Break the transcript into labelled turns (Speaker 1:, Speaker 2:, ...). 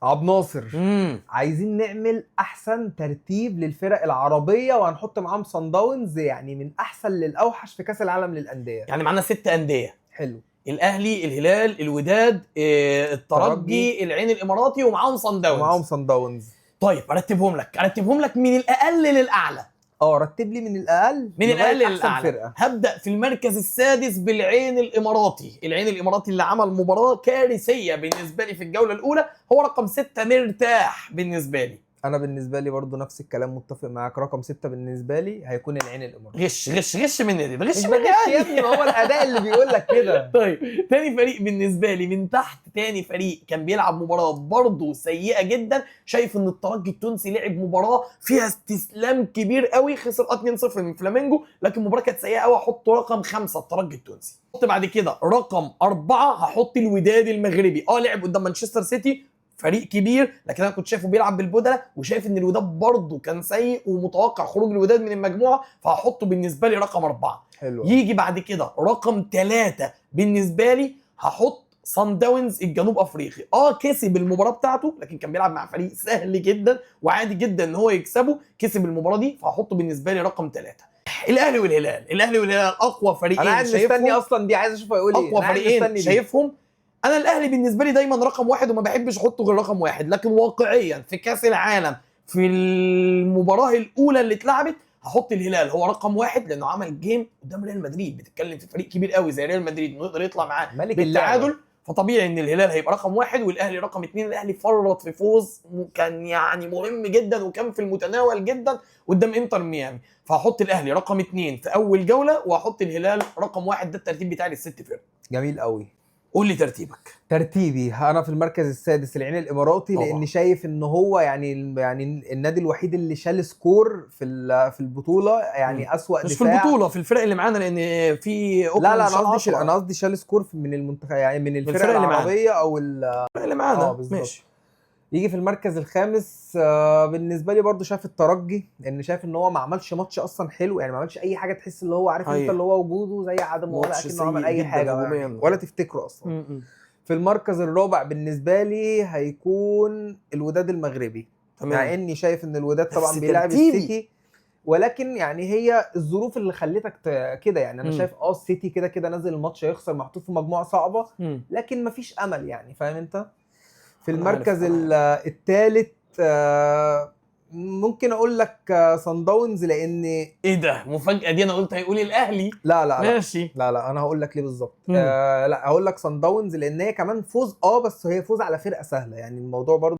Speaker 1: عبد ناصر، عايزين نعمل احسن ترتيب للفرق العربية وهنحط معاهم صن داونز، يعني من احسن للاوحش في كاس العالم للانديه.
Speaker 2: يعني معانا 6 انديه.
Speaker 1: حلو.
Speaker 2: الاهلي، الهلال، الوداد، الترجي، العين الاماراتي، ومعاهم صن داونز.
Speaker 1: ومعاهم صن داونز.
Speaker 2: طيب ارتبهم لك من الاقل للاعلى.
Speaker 1: اه، رتب لي من الاقل
Speaker 2: من الاقل
Speaker 1: لغاية احسن
Speaker 2: للاعلى.
Speaker 1: فرقه.
Speaker 2: هبدا في المركز السادس بالعين الاماراتي. العين الاماراتي اللي عمل مباراة كارثية بالنسبة لي في الجولة الاولى، هو رقم 6 مرتاح بالنسبة لي.
Speaker 1: انا بالنسبة لي برضو نفس الكلام، متفق معاك، رقم 6 بالنسبة لي هيكون العين الاماراتي.
Speaker 2: غش غش غش مني دي، غش
Speaker 1: مش
Speaker 2: مني.
Speaker 1: بغش يا ابني، ما هو الاداء اللي بيقول لك كده.
Speaker 2: طيب، تاني فريق بالنسبة لي من تحت، تاني فريق كان بيلعب مباراة برضه سيئه جدا، شايف ان الترجي التونسي لعب مباراة فيها استسلام كبير قوي، خسر 2-0 من فلامينجو، لكن المباراة كانت سيئه قوي. احط رقم 5 الترجي التونسي. احط بعد كده رقم 4 هحط الوداد المغربي. لعب قدام مانشستر سيتي فريق كبير، لكن انا كنت شايفه بيلعب بالبدله، وشايف ان الوداد برضه كان سيء ومتوقع خروج الوداد من المجموعه، فهحطه بالنسبة لي رقم 4.
Speaker 1: حلو.
Speaker 2: يجي بعد كده رقم 3 بالنسبة لي هحط صن داونز الجنوب افريقي. كسب المباراة بتاعته، لكن كان بيلعب مع فريق سهل جدا وعادي جدا ان هو يكسبه، كسب المباراة دي، فهحطه بالنسبة لي رقم 3. الاهلي والهلال، الاهلي والهلال اقوى فريقين
Speaker 1: انا قاعد مستني
Speaker 2: شايفهم.
Speaker 1: اصلا دي، عايز اشوف هيقول ايه.
Speaker 2: اقوى
Speaker 1: أنا قاعد
Speaker 2: فريقين
Speaker 1: مستني دي.
Speaker 2: شايفهم. انا الاهلي بالنسبة لي دايما رقم 1 وما بحبش احطه غير رقم 1، لكن واقعيا في كاس العالم في المباراة الاولى اللي اتلعبت هحط الهلال هو رقم 1، لانه عمل game قدام ريال مدريد. بتتكلم في فريق كبير قوي زي ريال مدريد انه يقدر يطلع معاه
Speaker 1: ملك
Speaker 2: بالتعادل،
Speaker 1: اللعبة.
Speaker 2: فطبيعي ان الهلال هيبقى رقم 1 والاهلي رقم 2. الاهلي فرط في فوز كان يعني مهم جدا وكان في المتناول جدا قدام انتر ميامي، فهحط الاهلي رقم 2 في اول جولة وهحط الهلال رقم 1. ده الترتيب بتاعي للست فرق.
Speaker 1: جميل قوي.
Speaker 2: قول لي ترتيبك.
Speaker 1: ترتيبي انا في المركز السادس العين الاماراتي.
Speaker 2: طبعا.
Speaker 1: لان شايف ان هو يعني النادي الوحيد اللي شال score في البطوله، يعني اسوأ
Speaker 2: مش في
Speaker 1: دفاع.
Speaker 2: البطوله، في الفرق اللي معانا، لان في
Speaker 1: لا لا، انا
Speaker 2: شال
Speaker 1: قصدي
Speaker 2: 10.
Speaker 1: انا قصدي شال score من المنتخب، يعني من الفرق
Speaker 2: الفرق اللي معانا.
Speaker 1: العربية او
Speaker 2: الفرق اللي معانا.
Speaker 1: اه، بالظبط.
Speaker 2: ماشي.
Speaker 1: يجي في المركز الخامس بالنسبة لي برضو شايف الترجي، لان شايف ان هو ما عملش ماتش اصلا حلو، يعني ما عملش اي حاجه، تحس اللي هو عارف انت
Speaker 2: حقيقة.
Speaker 1: اللي هو وجوده زي عدمه، ولا
Speaker 2: ماتش
Speaker 1: اكنه عمل
Speaker 2: سيء
Speaker 1: اي
Speaker 2: جداً
Speaker 1: حاجة
Speaker 2: هجومياً.
Speaker 1: يعني، ولا تفتكره اصلا. في المركز الرابع بالنسبة لي هيكون الوداد المغربي، مع اني شايف ان الوداد طبعا
Speaker 2: نفس
Speaker 1: بيلعب
Speaker 2: ترتيبي.
Speaker 1: السيتي، ولكن يعني هي الظروف اللي خلتك كده يعني. انا شايف السيتي كده كده نازل الماتش هيخسر، محطوط في مجموعة صعبه، لكن مفيش امل يعني، فاهم انت؟ في
Speaker 2: أنا عارف،
Speaker 1: المركز
Speaker 2: أنا
Speaker 1: الثالث ممكن اقول لك صن داونز، لان
Speaker 2: ايه ده؟ مفاجاة دي، انا قلت هيقول الاهلي.
Speaker 1: لا لا لا.
Speaker 2: ماشي.
Speaker 1: لا لا، انا هقول لك ليه بالظبط. لا، هقول لك صن داونز لان هي كمان فوز، بس هي فوز على فرقه سهله، يعني الموضوع برضو